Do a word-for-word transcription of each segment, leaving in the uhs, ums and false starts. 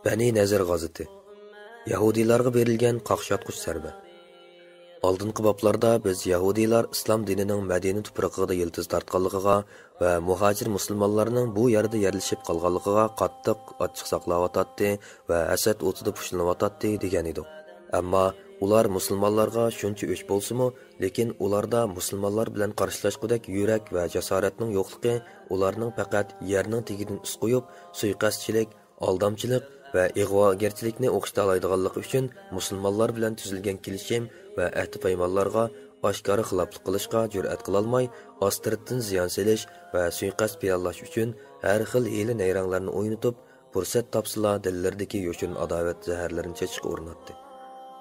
بەنى نەزىر غازىتى. يەھۇدىيلارغا بېرىلگەن قاقشاتقۇچ زەربە. ئالدىنقى بابلاردا بىز يەھۇدىيلار ئىسلام دىنىنىڭ مەدىنە تۇپرىقىغا يىلتىز تارتقانلىقىغا ۋە مۇھاجىر مۇسۇلمانلارنىڭ بۇ يەردە يەرلىشىپ قالغانلىقىغا قاتتىق ئاچچىق ساقلاۋاتاتتى ۋە ھەسەت ئوتىدا پۇشلىنىۋاتاتتى دېگەن ئىدۇق. ئەمما ئۇلار مۇسۇلمانلارغا شۇنچە ئۆچ بولسىمۇ، لېكىن ئۇلاردا مۇسۇلمانلار بىلەن قارشىلاشقۇدەك يۈرەك ۋە جاسارەتنىڭ يوقلۇقى ئۇلارنىڭ پەقەت يەرنىڭ تېگىدىن ئىس قويۇپ، سۇيىقەستچىلىك، ئالدامچىلىق ۋە ئىغۋاگەرچىلىكنى ئوخشىتالايدىغانلىقى ئۈچۈن مۇسۇلمانلار بىلەن تۈزۈلگەن كېلىشىم ۋە ئەھدى پەيمانلارغا ئاشكارا خىلاپلىق قىلىشقا جۈرئەت قىلالماي، ئاستىرتتىن زىيان سېلىش ۋە سۇيىقەست پىلانلاش ئۈچۈن ھەر خىل ھىيلە نەيرەڭلەرنى ئوينىتىپ، پۇرسەت تاپسىلا دىللىرىدىكى يوشۇرۇن ئاداۋەت زەھەرلىرىنى چېچىشقا ئۇرۇناتتى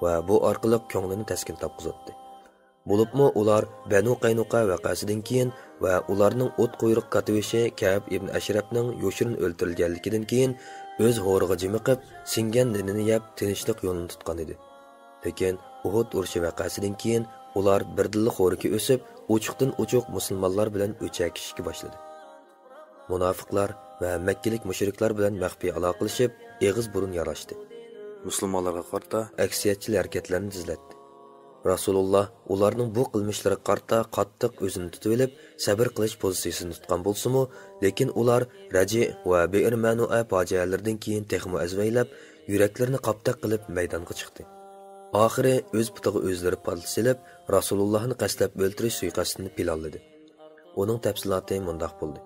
ۋە بۇ ئارقىلىق كۆڭلىنى تەسكىن تاپقۇزاتتى. بولۇپمۇ ئۇلار بەنۇ قەينۇقا ۋەقەسىدىن كېيىن ۋە ئۇلارنىڭ ئوت قۇيرۇق كاتىۋېشى كەئب ئىبن ئەشرەپنىڭ يوشۇرۇن ئۆلتۈرۈلگەنلىكىدىن كېيىن ئۆز ھورىغا جىمىقىپ، سىڭگەن نېنىنى يەپ تىنچلىق يولىنى تۇتقان ئىدى. لېكىن ئۇھۇد ئۇرۇشى ۋەقەسىدىن كېيىن ئۇلار بىردىنلا خورىكى ئۆسۈپ، ئوچۇقتىن ئوچۇق مۇسۇلمانلار بىلەن ئۆچەكىشىشكە باشلىدى. مۇناپىقلار ۋە مەككىلىك مۇشرىكلار بىلەن مەخپىي ئالاقىلىشىپ، ئېغىز بۇرۇن ياراشتى. مۇسۇلمانلارغا قارىتا ئەكسىيەتچىل ھەرىكەتلەرنى تېزلەتتى. رەسۇلۇللا ئۇلارنىڭ بۇ قىلمىشلىرىغا قارىتا قاتتىق ئۆزىنى تۇتۇۋېلىپ، سەبىر قىلىش پوزىتسىيىسىنى تۇتقان بولسىمۇ، لېكىن ئۇلار رەجى ۋە بىئىر مەنۇئە پاجىئەلىرىدىن كېيىن تېخىمۇ ئەزۋەيلەپ، يۈرەكلىرىنى قاپتەك قىلىپ مەيدانغا چىقتى. ئاخىرى ئۆز پۇتىغا ئۆزلىرى پالتا سېلىپ، رەسۇلۇللانى قەستلەپ ئۆلتۈرۈش سۇيىقەستىنى پىلانلىدى. ئۇنىڭ تەپسىلاتى مۇنداق بولدى.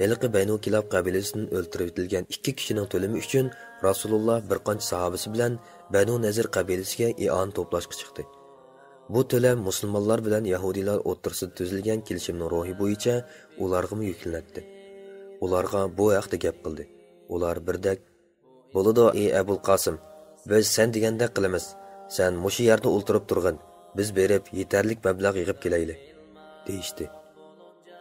ھېلىقى بەنۇ كىلاب قەبىلىسىدىن ئۆلتۈرۈۋېتىلگەن ئىككى كىشىنىڭ تۆلىمى ئۈچۈن رەسۇلۇللا بىر قانچە ساھابىسى بىلەن بەنۇ نەزىر قەبىلىسىگە ئىئانە توپلاشقا چىقتى. بۇ تۆلەم مۇسۇلمانلار بىلەن يەھۇدىيلار ئوتتۇرىسىدا تۈزۈلگەن كېلىشىمنىڭ روھى بويىچە ئۇلارغىمۇ يۈكلىنەتتى. ئۇلارغا بۇ ھەقتە گەپ قىلدى. ئۇلار بىردەك، «بولىدۇ، ئى ئەبۇل قاسىم، بىز سەن دېگەندەك قىلىمىز. سەن مۇشۇ يەردە ئولتۇرۇپ تۇرغىن، بىز بېرىپ يېتەرلىك مەبلەغ يىغىپ كېلەيلى» دېيىشتى.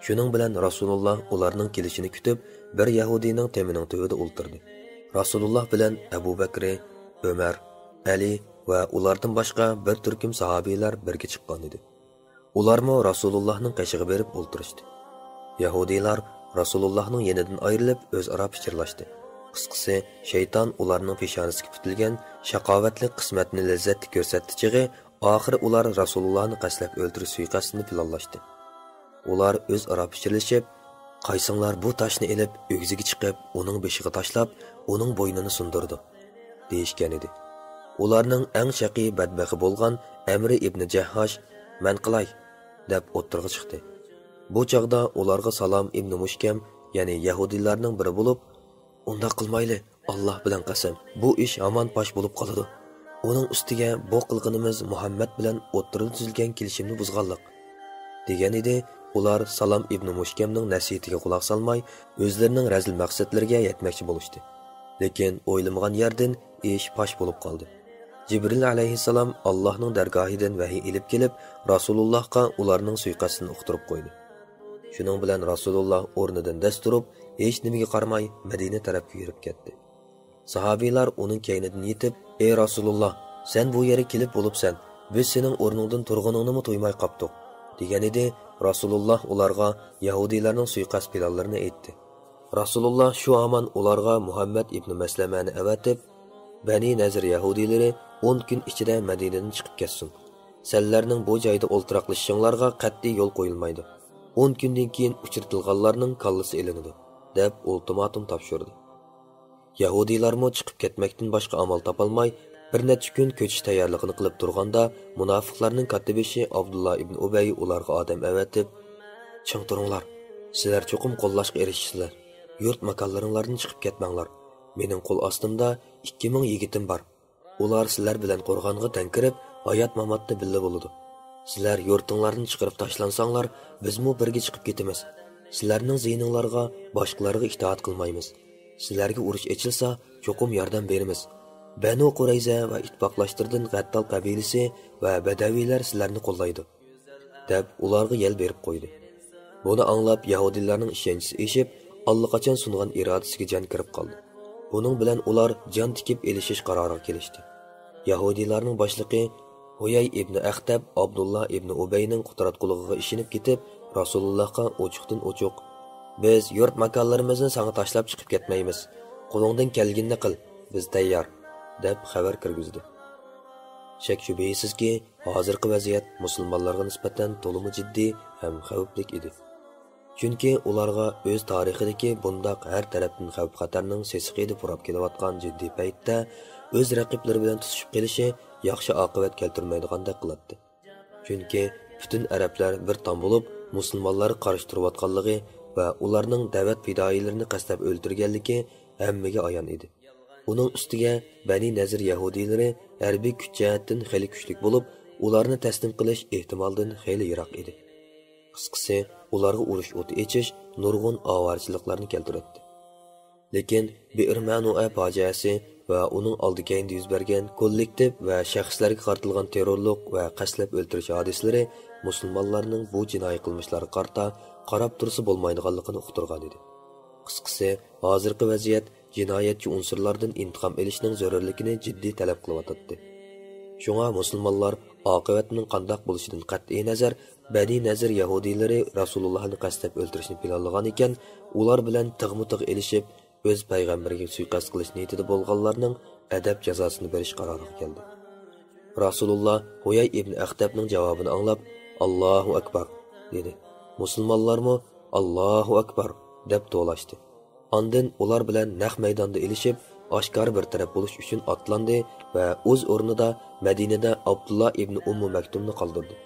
شۇنىڭ بىلەن رەسۇلۇللا ئۇلارنىڭ كېلىشىنى كۈتۈپ، بىر يەھۇدىينىڭ تېمىنىڭ تۈۋىدە ئولتۇردى. رەسۇلۇللا بىلەن ئەبۇ بەكرى، ئۆمەر، ئەلى ۋە ئۇلاردىن باشقا بىر تۈركۈم ساھابىيلار بىرگە چىققان ئىدى. ئۇلارمۇ رەسۇلۇللانىڭ قېشىغا بېرىپ ئولتۇرۇشتى. يەھۇدىيلار رەسۇلۇللانىڭ يېنىدىن ئايرىلىپ ئۆزئارا پىچىرلاشتى. قىسقىسى، شەيتان ئۇلارنىڭ پېشانىسىگە پۈتۈلگەن شاقاۋەتلىك قىسمەتنى لەززەتلىك كۆرسەتتى چېغى، ئاخىرى ئۇلار رەسۇلۇللانى قەستلەپ ئۆلتۈرۈش سۇيىقەستىنى پىلانلاشتى. ئۇلار ئۆزئارا پىچىرلىشىپ، «قايسىڭلار بۇ تاشنى ئېلىپ ئۆگزىگە چىقىپ ئۇنىڭ بېشىغا تاشلاپ ئۇنىڭ بوينىنى سۇندۇرىدۇ» دېيىشكەن ئىدى. ئۇلارنىڭ ئەڭ شەقىي بەدبەخى بولغان ئەمرى ئىبنى جەھھاش، «مەن قىلاي» دەپ ئوتتۇرىغا چىقتى. بۇ چاغدا ئۇلارغا سالام ئىبنى مۇشكەم، يەنى يەھۇدىيلارنىڭ بىرى بولۇپ، «ئۇنداق قىلمايلى، ئاللاھ بىلەن قەسەم، بۇ ئىش ھامان پاش بولۇپ قالىدۇ. ئۇنىڭ ئۈستىگە بۇ قىلغىنىمىز مۇھەممەد بىلەن ئوتتۇرىدا تۈزۈلگەن كېلىشىمنى بۇزغانلىق» دېگەن ئىدى. ئۇلار سالام ئىبنى مۇشكەمنىڭ نەسىھىتىگە قۇلاق سالماي، ئۆزلىرىنىڭ رەزىل مەقسەتلىرىگە يەتمەكچى بولۇشتى. لېكىن ئويلىمىغان يەردىن ئىش پاش بولۇپ قالدى. جىبرىل ئەلەيھىسسالام ئاللاھنىڭ دەرگاھىدىن ۋەھىي ئېلىپ كېلىپ، رەسۇلۇللاھقا ئۇلارنىڭ سۇيىقەستىنى ئۇقتۇرۇپ قويدى. شۇنىڭ بىلەن رەسۇلۇللا ئورنىدىن دەس تۇرۇپ، ھېچنېمىگە قارىماي مەدىنە تەرەپكە يۈرۈپ كەتتى. ساھابىيلار ئۇنىڭ كەينىدىن يېتىپ، «ئەي رەسۇلۇللا، سەن بۇ يەرگە كېلىپ بولۇپسەن، بىز سېنىڭ ئورنۇڭدىن تۇرغىنىڭنىمۇ تۇيماي قاپتۇق» دېگەن ئىدى. رەسۇلۇللا ئۇلارغا يەھۇدىيلارنىڭ سۇيىقەست پىلانلىرىنى ئېيتتى. رەسۇلۇللا شۇ ھامان ئۇلارغا مۇھەممەد ئىبنى مەسلەمەنى ئەۋەتىپ، «بەنى نەزىر يەھۇدىيلىرى ئون كۈن ئىچىدە مەدىنىدىن چىقىپ كەتسۇن. سەنلەرنىڭ بۇ جايدا ئولتۇراقلىشىشىڭلارغا قەتئىي يول قويۇلمايدۇ. ئون كۈندىن كېيىن ئۇچرىتىلغانلارنىڭ كاللىسى ئېلىنىدۇ» دەپ ئۇلتىماتوم تاپشۇردى. يەھۇدىيلارمۇ چىقىپ كەتمەكتىن باشقا ئامال تاپالماي، بىر نەچچە كۈن كۆچۈش تەييارلىقىنى قىلىپ تۇرغاندا، مۇناپىقلارنىڭ كاتتىبېشى ئابدۇللا ئىبن ئۇبەي ئۇلارغا ئادەم ئەۋەتىپ، «چىڭ تۇرۇڭلار، سىلەر چوقۇم قوللاشقا ئېرىشىسىلەر. يۇرت ماكانلىرىڭلاردىن چىقىپ كەتمەڭلار. مېنىڭ قول ئاستىمدا ئىككى مىڭ يىگىتىم بار. ئۇلار سىلەر بىلەن قورغانغا دەڭ كىرىپ، ھايات-ماماتتا بىللە بولىدۇ. سىلەر يۇرتۇڭلاردىن چىقىرىپ تاشلانساڭلار، بىزمۇ بىرگە چىقىپ كېتىمىز. سىلەرنىڭ زىيىنىڭلارغا، باشقىلارغا ئىتائەت قىلمايمىز. سىلەرگە ئۇرۇش ئېچىلسا، چوقۇم ياردەم بېرىمىز. بەنۇ قۇرەيزە ۋە ئىتتىپاقلاشلىرىدىن غەتتال قەبىلىسى ۋە بەدەۋىيلەر سىلەرنى قوللايدۇ» دەپ، ئۇلارغا يەل بېرىپ قويدى. بۇنى ئاڭلاپ، يەھۇدىيلارنىڭ ئىشەنچىسى ئېشىپ، ئاللىقاچان سۇنغان ئىرادىسىگە جان كىرىپ قالدى. بۇنىڭ بىلەن ئۇلار جان تىكىپ ئېلىشىش قارارىغا كېلىشتى. يەھۇدىيلارنىڭ باشلىقى ھۇيەي ئىبنى ئەختەب ئابدۇللا ئىبنى ئۇبەينىڭ قۇتراتقۇلۇقىغا ئىشىنىپ كېتىپ، رەسۇلۇللاھقا ئوچۇقتىن ئوچۇق، «بىز يۇرت ماكانلىرىمىزنى ساڭا تاشلاپ چىقىپ كەتمەيمىز. قولۇڭدىن كەلگىنىنى قىل» بىز تەييار، دەپ خەۋەر كىرگۈزدى. شەك-شۈبھىسىزكى، ھازىرقى ۋەزىيەت مۇسۇلمانلارغا نىسبەتەن تولىمۇ جىددىي ھەم خەۋپلىك ئىدى. چۈنكى ئۇلارغا ئۆز تارىخىدىكى بۇنداق ھەر تەرەپتىن خەۋپ-خەتەرنىڭ سېسىقى ئىدى پۇراپ كېلىۋاتقان جىددىي پەيتتە ئۆز رەقىبلىرى بىلەن تۇتۇشۇپ قېلىشى ياخشى ئاقىۋەت كەلتۈرمەيدىغاندەك قىلاتتى. چۈنكى پۈتۈن ئەرەبلەر بىر تام بولۇپ مۇسۇلمانلارغا قارشى تۇرۇۋاتقانلىقى ۋە ئۇلارنىڭ دەۋەت پىدائىيلىرىنى قەستلەپ ئۆلتۈرگەنلىكى ھەممىگە ئايان ئىدى. ئۇنىڭ ئۈستىگە بەنى نەزىر يەھۇدىيلىرى ھەربىي كۈچ جەھەتتىن خېلى كۈچلۈك بولۇپ، ئۇلارنى تەسلىم قىلىش ئېھتىمالدىن خېلى يىراق ئىدى. قىسقىسى، ئۇلارغا ئۇرۇش ئوتى ئېچىش نۇرغۇن ئاۋارىچىلىقلارنى كەلتۈرەتتى. لېكىن بىئىر مەنۇئە پاجىئەسى ۋە ئۇنىڭ ئالدى-كەينىدە يۈز بەرگەن كوللېكتىپ ۋە شەخسلەرگە قارىتىلغان تېررورلۇق ۋە قەستلەپ ئۆلتۈرۈش ھادىسىلىرى مۇسۇلمانلارنىڭ بۇ جىنايى قىلمىشلارغا قارىتا قاراپ تۇرسا بولمايدىغانلىقىنى ئۇقتۇرغانىدى. قىسقىسى، ھازىرقى ۋەزىيەت جىنايەتچى ئۇنسۇرلاردىن ئىنتىقام ئېلىشنىڭ زۆرۈرلۈكىنى جىددىي تەلەپ قىلىۋاتاتتى. شۇڭا مۇسۇلمانلار ئاقىۋەتنىڭ قانداق بولۇشىدىن قەتئىينەزەر، بەنى نەزىر يەھۇدىيلىرى رەسۇلۇللاھنى قەستلەپ ئۆلتۈرۈشنى پىلانلىغان ئىكەن، ئۇلار بىلەن تىغمۇ تىغ ئېلىشىپ، ئۆز پەيغەمبىرىگە سۇيىقەست قىلىش نىيىتىدە بولغانلارنىڭ ئەدەپ جازاسىنى بېرىش قارارىغا كەلدى. رەسۇلۇللا ھۇيەي ئىبن ئەختەبنىڭ جاۋابىنى ئاڭلاپ، «ئاللاھۇ ئەكبەر» دېدى. مۇسۇلمانلارمۇ «ئاللاھۇ ئەكبەر» دەپ توۋلاشتى. ئاندىن ئۇلار بىلەن نەق مەيداندا ئېلىشىپ، ئاشكارا بىر تەرەپ بولۇش ئۈچۈن ئاتلاندى ۋە ئۆز ئورنىدا مەدىنىدە ئابدۇللا ئىبن ئۇممۇ مەكتۇمنى قالدۇردى.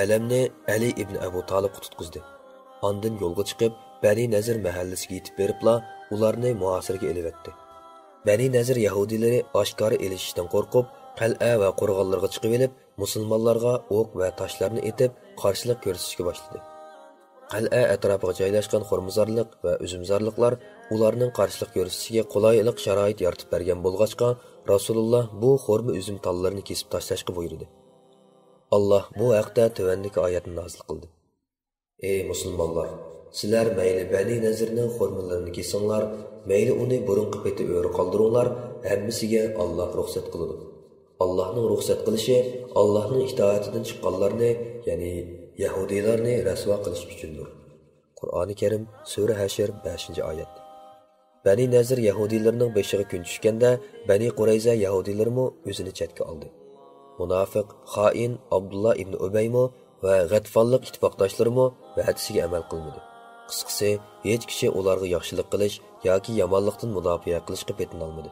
ئەلەمنى ئەلى ئىبن ئەبۇ تالىپقا تۇتقۇزدى. ئاندىن يولغا چىقىپ، بەنى نەزىر مەھەللىسىگە يېتىپ بېرىپلا، ئۇلارنى مۇھاسىرىگە ئېلىۋەتتى. بەنى نەزىر يەھۇدىيلىرى ئاشكارا ئېلىشىشتىن قورقۇپ، قەلئە ۋە قورغانلىرىغا چىقىۋېلىپ، مۇسۇلمانلارغا ئوق ۋە تاشلارنى ئېتىپ، قارشىلىق كۆرسىتىشكە باشلىدى. قەلئە ئەتراپىغا جايلاشقان خورمىزارلىق ۋە ئۈزۈمزارلىقلار ئۇلارنىڭ قارشىلىق كۆرسىتىشىگە قولايلىق شارائىت يارىتىپ بەرگەن بولغاچقا، رەسۇلۇللا بۇ خورما ئۈزۈم تاللىرىنى كېسىپ تاشلاشقا بۇيرۇدى. ئاللا بۇ ھەقتە تۆۋەندىكى ئايەتنى نازىل قىلدى. ئەي مۇسۇلمانلار! سىلەر مەيلى بەنى نەزىرنىڭ خورمىلىرىنى كېسىڭلار، مەيلى ئۇنى بۇرۇنقى پېتى ئۆرە قالدۇرۇڭلار، ھەممىسىگە ئاللا رۇخسەت قىلىدۇ. ئاللانىڭ رۇخسەت قىلىشى ئاللانىڭ ئىتائىتىدىن چىققانلارنى، يەنى يەھۇدىيلارنى رەسۋا قىلىش ئۈچۈندۇر. قۇرئانى كەرىم، سۈرە ھەشر، بەشىنچى ئايەت. بەنى نەزىر يەھۇدىيلىرىنىڭ بېشىغا كۈن چۈشكەندە، بەنى قۇرەيزە يەھۇدىيلىرىمۇ ئۆزىنى چەتكە ئالدى. مۇناپىق، خائىن ئابدۇللا ئىبن ئۇبەيمۇ ۋە غەتفانلىق ئىتتىپاقداشلىرىمۇ ۋەدىسىگە ئەمەل قىلمىدى. قىسقىسى، ھېچ كىشى ئۇلارغا ياخشىلىق قىلىش ياكى يامانلىقتىن مۇداپىئە قىلىشقا پېتىنالمىدى.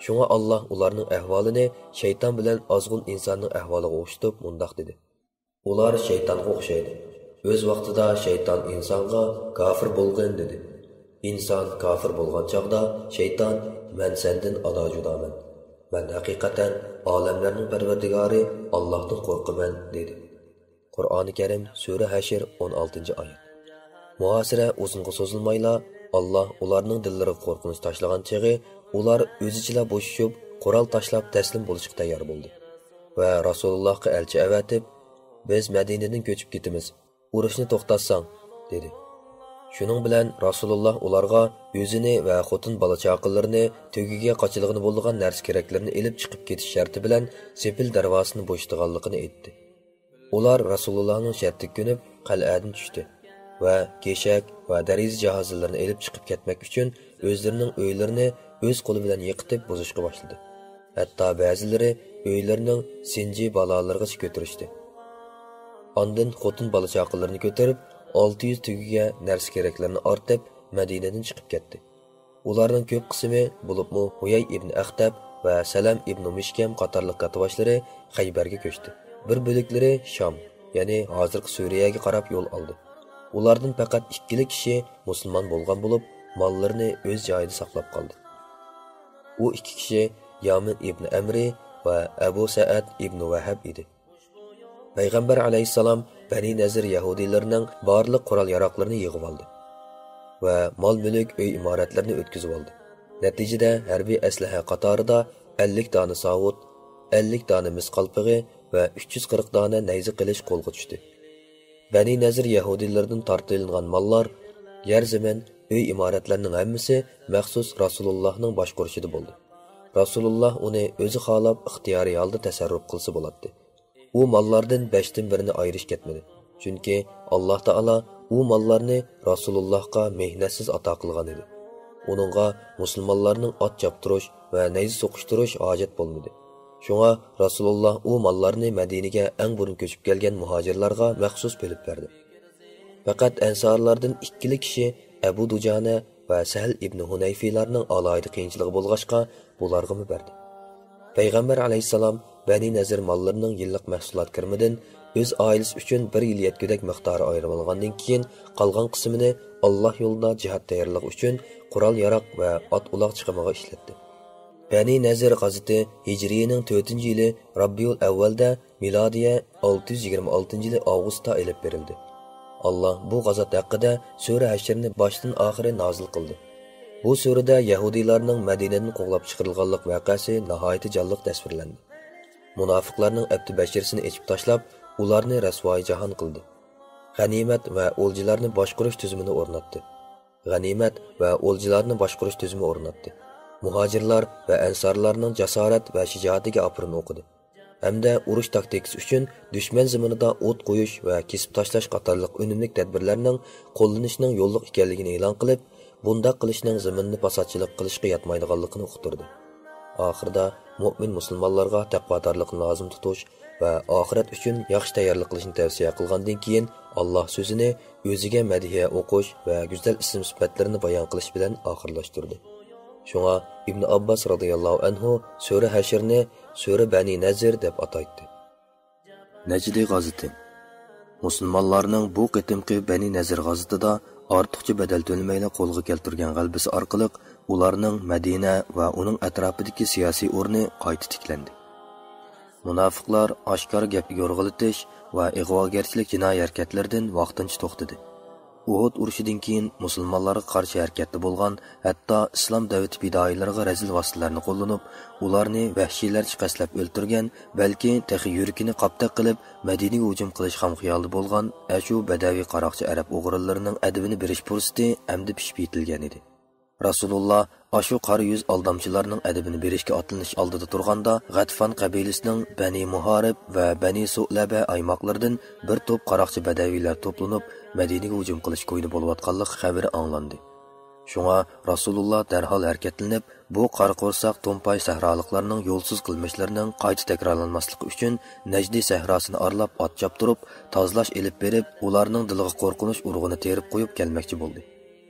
شۇڭا ئاللا ئۇلارنىڭ ئەھۋالىنى شەيتان بىلەن ئازغۇن ئىنساننىڭ ئەھۋالىغا ئوخشىتىپ مۇنداق دېدى: ئۇلار شەيتانغا ئوخشايدۇ. ئۆز ۋاقتىدا شەيتان ئىنسانغا «كاپىر بولغىن» دېدى. ئىنسان كاپىر بولغان چاغدا شەيتان «مەن سەندىن ئادا جۇدامەن. مەن ھەقىقەتەن ئالەملەرنىڭ پەرۋەردىگارى ئاللاھتىن قورقىمەن» دېدى. قۇرئانى كەرىم، سۈرە ھەشر، ئون ئالتىنچى ئايەت. مۇھاسىرە ئۇزۇنغا سوزۇلمايلا، ئاللا ئۇلارنىڭ دىللىرىغا قورقۇنچ تاشلىغان چېغى، ئۇلار ئۆزىچىلا بوشىشىپ، قورال تاشلاپ تەسلىم بولۇشقا تەييار بولدى. ۋە رەسۇلۇللاھقا ئەلچى ئەۋەتىپ، «بىز مەدىنىدىن كۆچۈپ كېتىمىز، ئۇرۇشنى توختاتساڭ» دېدى. شۇنىڭ بىلەن رەسۇلۇللا ئۇلارغا ئۆزىنى ۋە خوتۇن بالا-چاقىلىرىنى تۆگىگە قاچىلىغىنى بولىدىغان نەرسە-كېرەكلىرىنى ئېلىپ چىقىپ كېتىش شەرتى بىلەن سېپىل دەرۋازىسىنى بوشىتىدىغانلىقىنى ئېيتتى. ئۇلار رەسۇلۇللانىڭ شەرتىگە كۆنۈپ، قەلئەدىن چۈشتى ۋە كېشەك ۋە دەرىزە جاھازلىرىنى ئېلىپ چىقىپ كەتمەك ئۈچۈن ئۆزلىرىنىڭ ئۆيلىرىنى ئۆز قولى بىلەن يىقىتىپ بۇزۇشقا باشلىدى. ھەتتا بەزىلىرى ئۆيلىرىنىڭ سىنجى بالاڭلىرىغىچە كۆتۈرۈشتى. ئاندىن خوتۇن بالا-چاقىلىرىنى كۆتۈرۈپ، ئالتە يۈز تۆگىگە نەرسە-كېرەكلىرىنى ئارتىپ، مەدىنىدىن چىقىپ كەتتى. ئۇلارنىڭ كۆپ قىسمى، بولۇپمۇ ھۇيەي ئىبن ئەختەب ۋە سەلەم ئىبن مىشكەم قاتارلىق كاتتىباشلىرى خەيبەرگە كۆچتى. بىر بۆلەكلىرى شام، يەنى ھازىرقى سۈرىيەگە قاراپ يول ئالدى. ئۇلاردىن پەقەت ئىككىلا كىشى مۇسۇلمان بولغان بولۇپ، ماللىرىنى ئۆز جايىدا ساقلاپ قالدى. ئۇ ئىككى كىشى يامىن ئىبن ئەمرى ۋە ئەبۇ سەئەد ئىبن ۋەھەب ئىدى. پەيغەمبەر ئەلەيھىسسالام بەنى نەزىر يەھۇدىيلىرىنىڭ بارلىق قورال-ياراغلىرىنى يىغىۋالدى ۋە مال-مۈلۈك، ئۆي-ئىمارەتلىرىنى ئۆتكۈزۈۋالدى. نەتىجىدە، ھەربىي ئەسلىھە قاتارىدا ئەللىك دانە ساۋۇت، ئەللىك دانە مىس قالپىغى ۋە ئۈچ يۈز قىرىق دانە نەيزە قىلىچ قولغا چۈشتى. بەنى نەزىر يەھۇدىيلىرىدىن تارتىۋېلىنغان ماللار، يەر-زېمىن، ئۆي-ئىمارەتلەرنىڭ ھەممىسى مەخسۇس رەسۇلۇللاھنىڭ باشقۇرۇشىدا بولدى. رەسۇلۇللا ئۇنى ئۆزى خالاپ ئىختىيارىي ھالدا تەسەررۇپ قىلسا بولاتتى. ئۇ ماللاردىن بەشتىن بىرىنى ئايرىش كەتمىدى. چۈنكى ئاللا تائالا ئۇ ماللارنى رەسۇلۇللاھقا مېھنەتسىز ئاتا قىلغان ئىدى. ئۇنىڭغا مۇسۇلمانلارنىڭ ئات چاپتۇرۇش ۋە نەيزە سوقۇشتۇرۇش ھاجەت بولمىدى. شۇڭا رەسۇلۇللا ئۇ ماللارنى مەدىنىگە ئەڭ بۇرۇن كۆچۈپ كەلگەن مۇھاجىرلارغا مەخسۇس بۆلۈپ بەردى. پەقەت ئەنسارلاردىن ئىككىلا كىشى ئەبۇ دۇجانە ۋە سەھل ئىبنى ھۇنەيفىلارنىڭ ئالاھىدە قىيىنچىلىقى بولغاچقا، بۇلارغىمۇ بەردى. پەيغەمبەر ئەلەيھىسسالام بەنى نەزىر ماللىرىنىڭ يىللىق مەھسۇلات كىرىمىدىن ئۆز ئائىلىسى ئۈچۈن بىر يىل يەتكۈدەك مىقدارى ئايرىۋالغاندىن كېيىن، قالغان قىسمىنى ئاللاھ يولىدا جىھاد تەييارلىقى ئۈچۈن قورال-ياراغ ۋە ئات-ئۇلاغ چىقىمىغا ئىشلەتتى. بەنى نەزىر غازىتى ھىجرىيىنىڭ تۆتىنچى يىلى راببىئۇل ئەۋۋەلدە، مىلادىيە ئالتە يۈز يىگىرمە ئالتىنچى يىلى ئاۋغۇستتا ئېلىپ بېرىلدى. ئاللاھ بۇ غازات ھەققىدە سۈرە ھەشرنى باشتىن ئاخىرى نازىل قىلدى. بۇ سۈرىدە يەھۇدىيلارنىڭ مەدىنىدىن قوغلاپ چىقىرىلغانلىق ۋەقەسى ناھايىتى جانلىق تەسۋىرلەندى. مۇناپىقلارنىڭ ئەپتى بەشىرىسىنى ئېچىپ تاشلاپ، ئۇلارنى رەسۋايى جاھان قىلدى. غەنىيمەت ۋە ئولجىلارنى باشقۇرۇش تۈزۈمىنى ئورناتتى. غەنىيمەت ۋە ئولجىلارنى باشقۇرۇش تۈزۈمى ئورناتتى. مۇھاجىرلار ۋە ئەنسارلارنىڭ جاسارەت ۋە شىجائىتىگە ئاپىرىن ئوقۇدى. ھەمدە ئۇرۇش تاكتىكىسى ئۈچۈن دۈشمەن زېمىنىدا ئوت قويۇش ۋە كېسىپ تاشلاش قاتارلىق ئۈنۈملۈك تەدبىرلەرنىڭ قوللىنىشنىڭ يوللۇق ئىكەنلىكىنى ئېلان قىلىپ، بۇنداق قىلىشنىڭ زېمىننى پاساتچىلىق قىلىشقا ياتمايدىغانلىقىنى ئۇقتۇردى. ئاخىرىدا مۆمىن مۇسۇلمانلارغا تەقۋادارلىقنى لازىم تۇتۇش ۋە ئاخىرەت ئۈچۈن ياخشى تەييارلىق قىلىشنى تەۋسىيە قىلغاندىن كېيىن، ئاللاھ سۆزىنى ئۆزىگە مەدھىيە ئوقۇش ۋە گۈزەل ئىسىم سۈپەتلىرىنى بايان قىلىش بىلەن ئاخىرلاشتۇردى. شۇڭا ئىبن ئابباس رازىياللاھۇ ئەنھۇ سۈرە ھەشرنى سۈرە بەنى نەزىر دەپ ئاتايتتى. نەجدى غازىتى. مۇسۇلمانلارنىڭ بۇ قېتىمقى بەنى نەزىر غازىتىدا ئارتۇقچە بەدەل تۆلىمەيلا قولغا كەلتۈرگەن غەلىبىسى ئارقىلىق ئۇلارنىڭ مەدىنە ۋە ئۇنىڭ ئەتراپىدىكى سىياسىي ئورنى قايتا تىكلەندى. مۇناپىقلار ئاشكارا گەپ يورغىلىتىش ۋە ئىغۋاگەرچىلىك جىنايى ھەرىكەتلىرىدىن ۋاقتىنچە توختىدى. ئۇھۇد ئۇرۇشىدىن كېيىن مۇسۇلمانلارغا قارشى ھەرىكەتتە بولغان، ھەتتا ئىسلام دەۋىتى پىدائىيلىرىغا رەزىل ۋاسىتىلەرنى قوللىنىپ، ئۇلارنى ۋەھشىيلەرچە قەستلەپ ئۆلتۈرگەن، بەلكى تېخى يۈرىكىنى قاپتەك قىلىپ، مەدىنىگە ھۇجۇم قىلىش خام خىيالىدا بولغان ئەشۇ بەدەۋىي قاراقچى ئەرەب ئوغرىلىرىنىڭ ئەدىپىنى بېرىش پۇرسىتى ئەمدى پىشىپ يېتىلگەن ئىدى. رەسۇلۇللا ئاشۇ قارا يۈز ئالدامچىلارنىڭ ئەدىپىنى بېرىشكە ئاتلىنىش ئالدىدا تۇرغاندا، غەتفان قەبىلىسىنىڭ بەنى مۇھارىب ۋە بەنى سۇلەبە ئايماقلىرىدىن بىر توپ قاراقچى بەدەۋىيلەر توپلىنىپ، مەدىنىگە ھۇجۇم قىلىش كويىدا بولۇۋاتقانلىق خەۋىرى ئاڭلاندى. شۇڭا رەسۇلۇللا دەرھال ھەرىكەتلىنىپ، بۇ قارا قورساق تومپاي سەھرالىقلارنىڭ يولسىز قىلمىشلىرىنىڭ قايتا تەكرارلانماسلىقى ئۈچۈن، نەجدى سەھراسىنى ئارىلاپ ئات چاپتۇرۇپ، تازىلاش ئېلىپ بېرىپ، ئۇلارنىڭ دىلىغا قورقۇنچ ئۇرغۇنى تېرىپ قويۇپ كەلمەكچى بولدى.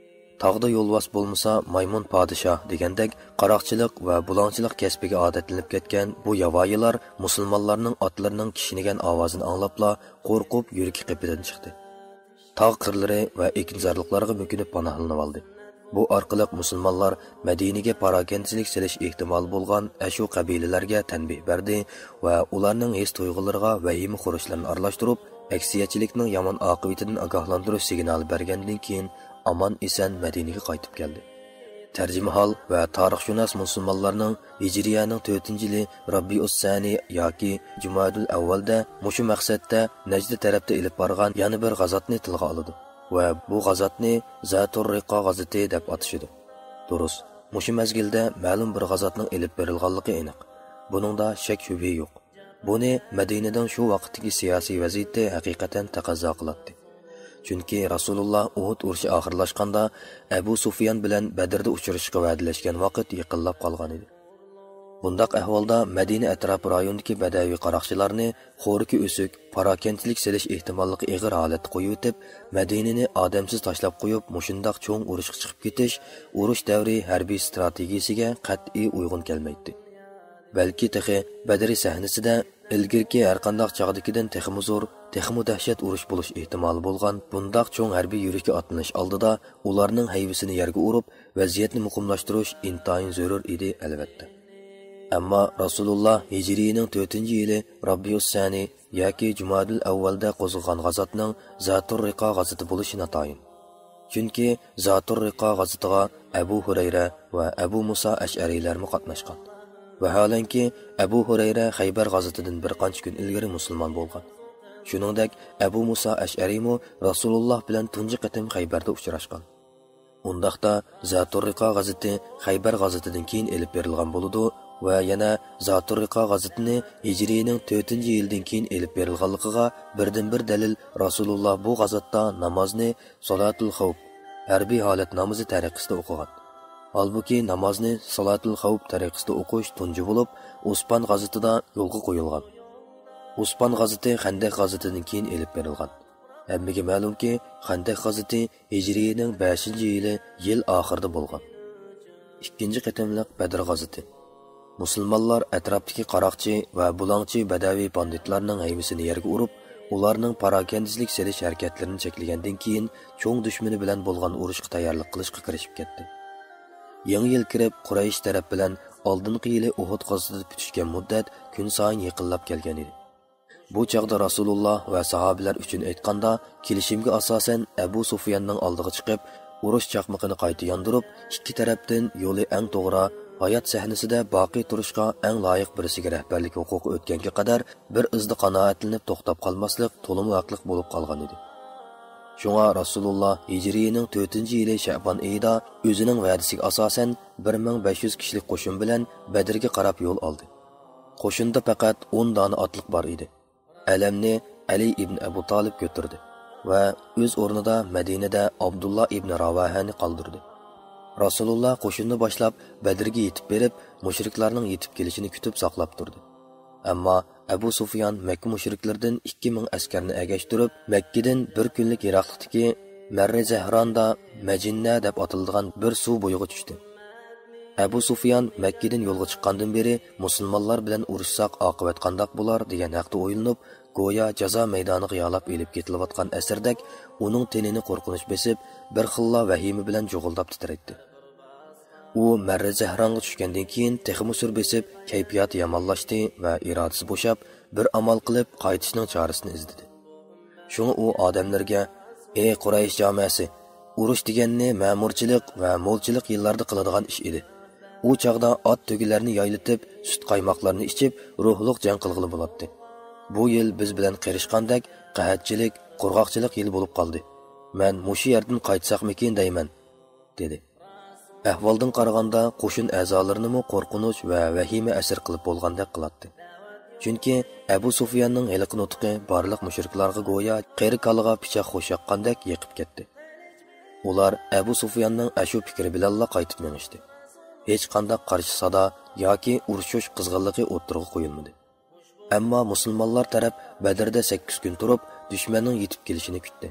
تاغدا يولۋاس بولمىسا، مايمۇن پادىشاھ دېگەندەك، قاراقچىلىق ۋە بۇلاڭچىلىق كەسپىگە ئادەتلىنىپ كەتكەن بۇ ياۋايىلار مۇسۇلمانلارنىڭ ئاتلىرىنىڭ كىشنىگەن ئاۋازىنى ئاڭلاپلا، قورقۇپ يۈرىكى قېپىدىن چىقتى. تاغ قىرلىرى ۋە ئېكىنزارلىقلارغا مۆكۈنۈپ پاناھلىنىۋالدى. بۇ ئارقىلىق مۇسۇلمانلار مەدىنىگە پاراكەندىچىلىك سېلىش ئېھتىمالى بولغان ئەشۇ قەبىلىلەرگە تەنبىھ بەردى ۋە ئۇلارنىڭ ھېس-تۇيغۇلىرىغا ۋەھىمە خۇرۇچلىرىنى ئارىلاشتۇرۇپ، ئەكسىيەتچىلىكنىڭ يامان ئاقىۋىتىدىن ئاگاھلاندۇرۇش سىگنالى بەرگەندىن كېيىن، ئامان-ئېسەن مەدىنىگە قايتىپ كەلدى. تەرجىمىھال ۋە تارىخشۇناس مۇسۇلمانلارنىڭ ھىجرىيەنىڭ تۆتىنچى يىلى رابىئۇسسانى ياكى جۇمادۇل ئەۋۋەلدە مۇشۇ مەقسەتتە نەجدى تەرەپتە ئېلىپ بارغان يەنە بىر غازاتنى تىلغا ئالىدۇ ۋە بۇ غازاتنى زاتۇررىقا غازىتى دەپ ئاتىشىدۇ. دۇرۇس، مۇشۇ مەزگىلدە مەلۇم بىر غازاتنىڭ ئېلىپ بېرىلغانلىقى ئېنىق. بۇنىڭدا شەك-شۈبھە يوق. بۇنى مەدىنىنىڭ شۇ ۋاقىتتىكى سىياسىي ۋەزىيىتى ھەقىقەتەن تەقەززا قىلاتتى. چۈنكى رەسۇلۇللا ئۇھۇد ئۇرۇشى ئاخىرلاشقاندا، ئەبۇ سۇفيان بىلەن بەدرىدە ئۇچرىشىشقا ۋەدىلەشكەن ۋاقىت يېقىنلاپ قالغانىدى. بۇنداق ئەھۋالدا مەدىنە ئەتراپى رايونىدىكى بەدەۋىي قاراقچىلارنى خورىكى ئۆسۈك، پاراكەندىچىلىك سېلىش ئېھتىماللىقى ئېغىر ھالەتتە قويۇۋېتىپ، مەدىنىنى ئادەمسىز تاشلاپ قويۇپ، مۇشۇنداق چوڭ ئۇرۇشقا چىقىپ كېتىش ئۇرۇش دەۋرى ھەربىي ستراتېگىيىسىگە قەتئىي ئۇيغۇن كەلمەيتتى. بەلكى تېخى بەدرى سەھنىسىدە ئىلگىرىكى ھەرقانداق چاغدىكىدىن تېخىمۇ زور، تېخىمۇ دەھشەت ئۇرۇش بولۇش ئېھتىمالى بولغان بۇنداق چوڭ ھەربىي يۈرۈشكە ئاتلىنىش ئالدىدا ئۇلارنىڭ ھەيۋىسىنى يەرگە ئۇرۇپ، ۋەزىيەتنى مۇقىملاشتۇرۇش ئىنتايىن زۆرۈر ئىدى، ئەلۋەتتە. ئەمما رەسۇلۇللا ھىجرىينىڭ تۆتىنچى يىلى رابىئۇسسانى ياكى جۇمادىل ئەۋۋەلدە قوزغىغان غازاتنىڭ زاتۇررىقا غازىتى بولۇشى ناتايىن. چۈنكى زاتۇررىقا غازىتىغا ئەبۇ ھۇرەيرە ۋە ئەبۇ مۇسا ئەشئەرىيلەرمۇ قاتناشقان. ۋەھالەنكى، ئەبۇ ھۇرەيرە خەيبەر غازىتىدىن بىر قانچە كۈن ئىلگىرى مۇسۇلمان بولغان. شۇنىڭدەك، ئەبۇ مۇسا ئەشئەرىيمۇ رەسۇلۇللا بىلەن تۇنجى قېتىم خەيبەردە ئۇچراشقان. ئۇنداقتا، زاتۇررىقا غازىتى خەيبەر غازىتىدىن كېيىن ئېلىپ بېرىلغان بولىدۇ ۋە يەنە زاتۇررىقا غازىتىنى ھىجرىينىڭ تۆتىنچى يىلىدىن كېيىن ئېلىپ بېرىلغانلىقىغا بىردىنبىر دەلىل، رەسۇلۇللا بۇ غازاتتا نامازنى سالاتۇل خەۋپ، ھەربىي ھالەت نامىزى تەرىقىسىدە ئوقۇغان. ھالبۇكى، نامازنى سالاتۇل خەۋپ تەرىقىسىدە ئوقۇش تۇنجى بولۇپ، ئوسپان غازىتىدا يولغا قويۇلغان. ئوسپان غازىتى خەندەك غازىتىدىن كېيىن ئېلىپ بېرىلغان. ھەممىگە مەلۇمكى، خەندەك غازىتى ھىجرىينىڭ بەشىنچى يىلى يىل ئاخىرىدا بولغان. ئىككىنچى قېتىملىق بەدر غازىتى. مۇسۇلمانلار ئەتراپتىكى قاراقچى ۋە بۇلاڭچى بەدەۋىي باندىتلارنىڭ ھەيۋىسىنى يەرگە ئۇرۇپ، ئۇلارنىڭ پاراكەندىچىلىك سېلىش ھەرىكەتلىرىنى چەكلىگەندىن كېيىن، چوڭ دۈشمىنى بىلەن بولغان ئۇرۇشقا تەييارلىق قىلىشقا كىرىشىپ كەتتى. يېڭى يىل كىرىپ، قۇرەيش تەرەپ بىلەن ئالدىنقى يىلى ئۇھۇد غازىتىدا پۈتۈشكەن مۇددەت كۈن سايىن يېقىنلاپ كەلگەن ئىدى. بۇ چاغدا رەسۇلۇللا ۋە ساھابىلەر ئۈچۈن ئېيتقاندا، كېلىشىمگە ئاساسەن، ئەبۇ سۇفياننىڭ ئالدىغا چىقىپ، ئۇرۇش چاقمىقىنى قايتا ياندۇرۇپ، ئىككى تەرەپتىن يولى ئەڭ توغرا، ھايات سەھنىسىدە باقىي تۇرۇشقا ئەڭ لايىق بىرسىگە رەھبەرلىك ھوقۇقى ئۆتكەنگە قەدەر بىر ئىزدا قانائەتلىنىپ توختاپ قالماسلىق تولىمۇ ھەقلىق بولۇپ قالغان ئىدى. شۇڭا رەسۇلۇللا ھىجرىينىڭ تۆتىنچى يىلى شەئبان ئېيىدا ئۆزىنىڭ ۋەدىسىگە ئاساسەن، بىر مىڭ بەش يۈز كىشىلىك قوشۇن بىلەن بەدرگە قاراپ يول ئالدى. قوشۇندا پەقەت ئون دانە ئاتلىق بار ئىدى. ئەلەمنى ئەلى ئىبن ئەبۇ تالىپ كۆتۈردى ۋە ئۆز ئورنىدا مەدىنىدە ئابدۇللا ئىبن راۋاھەنى قالدۇردى. رەسۇلۇللا قوشۇننى باشلاپ، بەدرگە يېتىپ بېرىپ، مۇشرىكلارنىڭ يېتىپ كېلىشىنى كۈتۈپ ساقلاپ تۇردى. ئەمما ئەبۇ سۇفيان مەككە مۇشرىكلىرىدىن ئىككى مىڭ ئەسكەرنى ئەگەشتۈرۈپ، مەككىدىن بىر كۈنلۈك يىراقلىقتىكى مەررى زەھراندا مەجىننە دەپ ئاتىلىدىغان بىر سۇ بويىغا چۈشتى. ئەبۇ سۇفيان مەككىدىن يولغا چىققاندىن بېرى، مۇسۇلمانلار بىلەن ئۇرۇشساق ئاقىۋەت قانداق بولار دېگەن ھەقتە ئويلىنىپ، گويا جازا مەيدانىغا يالاپ ئېلىپ كېتىلىۋاتقان ئەسىردەك ئۇنىڭ تېنىنى قورقۇنچ بېسىپ، بىر خىللا ۋەھىمە بىلەن جۇغۇلداپ تىترەيتتى. ئۇ مەررە زەھرانغا چۈشكەندىن كېيىن تېخىمۇ سۈر بېسىپ، كەيپىياتى يامانلاشتى ۋە ئىرادىسى بوشاپ، بىر ئامال قىلىپ قايتىشنىڭ چارىسىنى ئىزدىدى. شۇڭا ئۇ ئادەملەرگە، ئەي قۇرەيش جامەسى، ئۇرۇش دېگەننى مەمۇرچىلىق ۋە مولچىلىق يىللاردا قىلىدىغان ئىش ئىدى. ئۇ چاغدا ئات تۆگىلەرنى يايلىتىپ، سۈت قايماقلارنى ئىچىپ، روھلۇق جەڭ قىلغىلى بولاتتى. بۇ يىل بىز بىلەن قېرىشقاندەك قەھەتچىلىك، قۇرغاقچىلىق يىلى بولۇپ قالدى. مەن مۇشۇ يەردىن قايتساقمىكىن دەيمەن، دېدى. ئەھۋالدىن قارىغاندا، قوشۇن ئەزالىرىنىمۇ قورقۇنچ ۋە ۋەھىمە ئەسىر قىلىپ بولغاندەك قىلاتتى. چۈنكى ئەبۇ سۇفياننىڭ ھېلىقى نۇتقى بارلىق مۇشرىكلارغا گويا قېرى كالىغا پىچاق خوش ياققاندەك يېقىپ كەتتى. ئۇلار ئەبۇ سۇفياننىڭ ئەشۇ پىكرى بىلەنلا قايتىپ مېڭىشتى. ھېچقانداق قارشى سادا ياكى ئۇرۇشۇش قىزغىنلىقى ئوتتۇرىغا قويۇلمىدى. ئەمما مۇسۇلمانلار تەرەپ بەدرىدە سەككىز كۈن تۇرۇپ، دۈشمەننىڭ يېتىپ كېلىشىنى كۈتتى.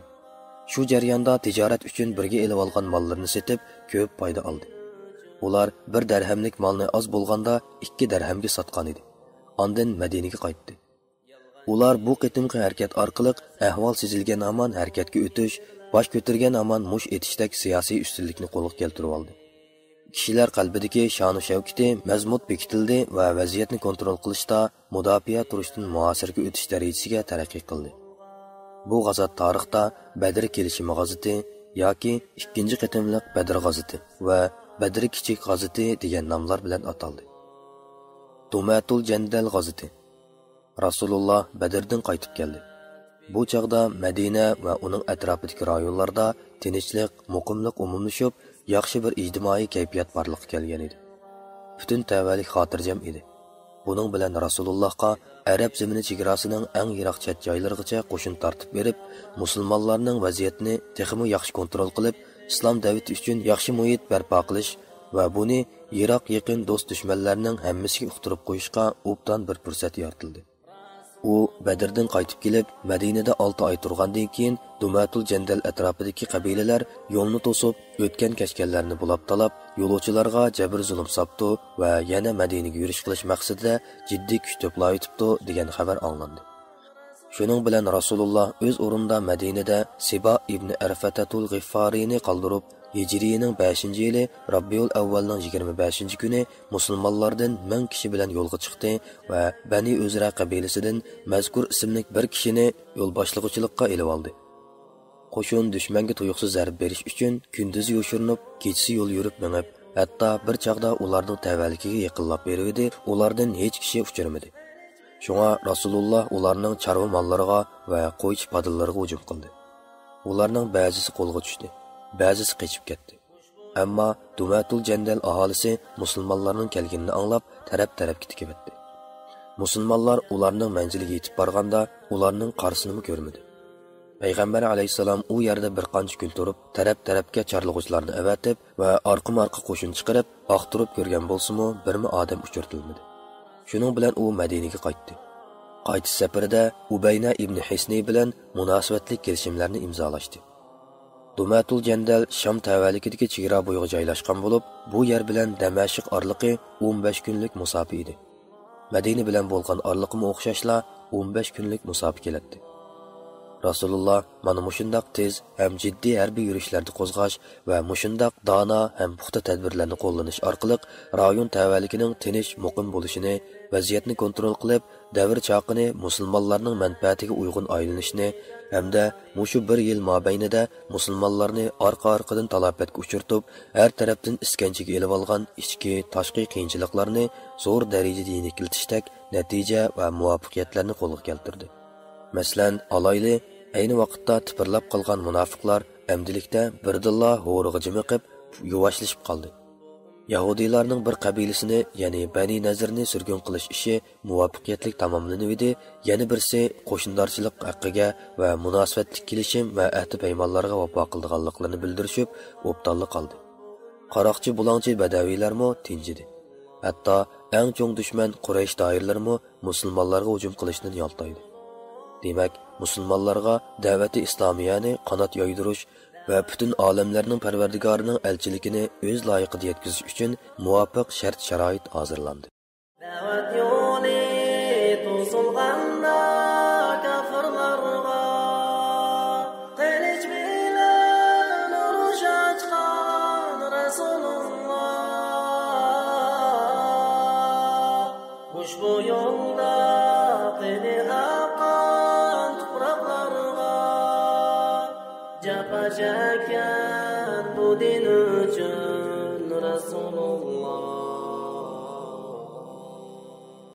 شۇ جەرياندا تىجارەت ئۈچۈن بىرگە ئېلىۋالغان ماللىرىنى سېتىپ، كۆپ پايدا ئالدى. ئۇلار بىر دەرھەملىك مالنى ئاز بولغاندا ئىككى دەرھەمگە ساتقان ئىدى. ئاندىن مەدىنىگە قايتتى. ئۇلار بۇ قېتىمقى ھەرىكەت ئارقىلىق ئەھۋال سېزىلگەن ھامان ھەرىكەتكە ئۆتۈش، باش كۆتۈرگەن ھامان مۇش ئېتىشتەك سىياسىي ئۈستۈنلۈكنى قولغا كەلتۈرۈۋالدى. كىشىلەر قەلبىدىكى شانۇ شەۋكىتى مەزمۇت بېكىتىلدى ۋە ۋەزىيەتنى كونترول قىلىشتا، مۇداپىئە تۇرۇشتىن مۇھاسىرىگە ئۆتۈش دەرىجىسىگە تەرەققىي قىلدى. بۇ غازات تارىختا بەدر كېلىشىمى غازىتى ياكى ئىككىنچى قېتىملىق بەدر غازىتى ۋە بەدر كىچىك غازىتى دېگەن ناملار بىلەن ئاتالدى. دۇمەتۇل جەندەل غازىتى. رەسۇلۇللا بەدردىن قايتىپ كەلدى. بۇ چاغدا مەدىنە ۋە ئۇنىڭ ئەتراپىدىكى رايونلاردا تىنچلىق، مۇقىملىق ئومۇملىشىپ، ياخشى بىر ئىجتىمائىي كەيپىيات بارلىققا كەلگەن ئىدى. پۈتۈن تەۋەلىك خاتىرجەم ئىدى. بۇنىڭ بىلەن رەسۇلۇللاھقا ئەرەب زېمىنى چېگراسىنىڭ ئەڭ يىراق چەت جايلىرىغىچە قوشۇن تارتىپ بېرىپ، مۇسۇلمانلارنىڭ ۋەزىيىتىنى تېخىمۇ ياخشى كونترول قىلىپ، ئىسلام دەۋىتى ئۈچۈن ياخشى مۇھىت بەرپا قىلىش ۋە بۇنى يىراق يېقىن دوست دۈشمەنلەرنىڭ ھەممىسىگە ئۇقتۇرۇپ قويۇشقا ئوبدان بىر پۇرسەت يارىتىلدى. ئۇ بەدردىن قايتىپ كېلىپ، مەدىنىدە ئالتە ئاي تۇرغاندىن كېيىن، دۇمەتۇل جەندەل ئەتراپىدىكى قەبىلىلەر يولنى توسۇپ، ئۆتكەن-كەچكەنلەرنى بۇلاپ-تالاپ، يولۇچىلارغا جەبىر-زۇلۇم ساپتۇ ۋە يەنە مەدىنىگە يۈرۈش قىلىش مەقسىتىدە جىددىي كۈچ توپلاۋېتىپتۇ، دېگەن خەۋەر ئاڭلاندى. شۇنىڭ بىلەن رەسۇلۇللا ئۆز ئورنىدا مەدىنىدە سىبا ئىبنى ئەرفەتەتۇل غىففارىنى قالدۇرۇپ، ھىجرىينىڭ بەشىنچى يىلى راببىئۇل ئەۋۋەلنىڭ يىگىرمە بەشىنچى كۈنى مۇسۇلمانلاردىن مىڭ كىشى بىلەن يولغا چىقتى ۋە بەنى ئۆزرە قەبىلىسىدىن مەزكۇر ئىسىملىك بىر كىشىنى يول باشلىغۇچىلىققا ئېلىۋالدى. قوشۇن دۈشمەنگە تۇيۇقسىز زەربە بېرىش ئۈچۈن كۈندۈزى يوشۇرۇنۇپ، كېچىسى يول يۈرۈپ مېڭىپ، ھەتتا بىر چاغدا ئۇلارنىڭ تەۋەلىكىگە يېقىنلاپ بېرىۋىدى، ئۇلاردىن ھېچ كىشى ئۇچرىمىدى. شۇڭا رەسۇلۇللا ئۇلارنىڭ چارۋا ماللىرىغا ۋە قويچى پادىلىرىغا ھۇجۇم قىلدى. ئۇلارنىڭ بەزىسى قولغا چۈشتى، بەزىسى قېچىپ كەتتى. ئەمما دۇمەتۇل جەندەل ئاھالىسى مۇسۇلمانلارنىڭ كەلگىنىنى ئاڭلاپ، تەرەپ-تەرەپكە تىكىۋەتتى. مۇسۇلمانلار ئۇلارنىڭ مەنزىلىگە يېتىپ بارغاندا، ئۇلارنىڭ قارىسىنىمۇ كۆرمىدى. پەيغەمبەر ئەلەيھىسسالام ئۇ يەردە بىر قانچە كۈن تۇرۇپ، تەرەپ-تەرەپكە چارلىغۇچىلارنى ئەۋەتىپ ۋە ئارقىمۇ-ئارقا قوشۇن چىقىرىپ، ئاختۇرۇپ كۆرگەن بولسىمۇ، بىرمۇ ئادەم ئۇچرىتىلمىدى. شۇنىڭ بىلەن ئۇ مەدىنىگە قايتتى. قايتىش سەپىرىدە ئۇبەينە ئىبنى ھىسنى بىلەن مۇناسىۋەتلىك كېلىشىملەرنى ئىمزالاشتى. دۇمەتۇل جەندەل شام تەۋەلىكىدىكى چېگرا بويىغا جايلاشقان بولۇپ، بۇ يەر بىلەن دەمەشق ئارىلىقى ئون بەش كۈنلۈك مۇساپە ئىدى. مەدىنە بىلەن بولغان ئارىلىقىمۇ ئوخشاشلا ئون بەش كۈنلۈك مۇساپە كېلەتتى. رەسۇلۇللا مانا مۇشۇنداق تېز ھەم جىددىي ھەربىي يۈرۈشلەردە قوزغاش ۋە مۇشۇنداق دانا ھەم پۇختا تەدبىرلەرنى قوللىنىش ئارقىلىق رايون تەۋەلىكىنىڭ تىنچ، مۇقىم بولۇشىنى، ۋەزىيەتنى كونترول قىلىپ، دەۋر چاقىنى مۇسۇلمانلارنىڭ مەنپەئەتىگە ئۇيغۇن ئايلىنىشنى ھەمدە مۇشۇ بىر يىل مابەينىدە مۇسۇلمانلارنى ئارقا-ئارقىدىن تالاپەتكە ئۇچرىتىپ، ھەر تەرەپتىن ئىسكەنجىگە ئېلىۋالغان ئىچكى، تاشقى قىيىنچىلىقلارنى زور دەرىجىدە يېنىكلىتىشتەك نەتىجە ۋە مۇۋەپپەقىيەتلەرنى قولغا كەلتۈردى. مەسىلەن، ئالايلى، ئەينى ۋاقىتتا تىپىرلاپ قالغان مۇناپىقلار ئەمدىلىكتە بىردىنلا ھورىغا جىمىقىپ، يۇۋاشلىشىپ قالدى. يەھۇدىيلارنىڭ بىر قەبىلىسىنى، يەنى بەنى نەزىرنى سۈرگۈن قىلىش ئىشى مۇۋەپپەقىيەتلىك تاماملىنىۋىدى، يەنە بىرسى قوشنىدارچىلىق ھەققىگە ۋە مۇناسىۋەتلىك كېلىشىم ۋە ئەھدى پەيمانلارغا ۋاپا قىلىدىغانلىقلىرىنى بىلدۈرۈشۈپ، ئوبدانلا قالدى. قاراقچى بۇلاڭچى بەدەۋىيلەرمۇ تىنجىدى. ھەتتا ئەڭ چوڭ دۈشمەن قۇرەيش دائىرىلىرىمۇ مۇسۇلمانلارغا ھۇجۇم قىلىشتىن يالتايدى. دېمەك، مۇسۇلمانلارغا دەۋەتى ئىسلامىيەنى قانات يايدۇرۇش ۋە پۈتۈن ئالەملەرنىڭ پەرۋەردىگارىنىڭ ئەلچىلىكىنى ئۆز لايىقىدا يەتكۈزۈش ئۈچۈن مۇۋاپىق شەرت-شارائىت ھازىرلاندى. دەۋەت يولى توسۇلغاندا كاپىرلارغا، قىلىچ بىلەن ئۇرۇش ئاچقان رەسۇلۇللا. ئۇشبۇ يولدا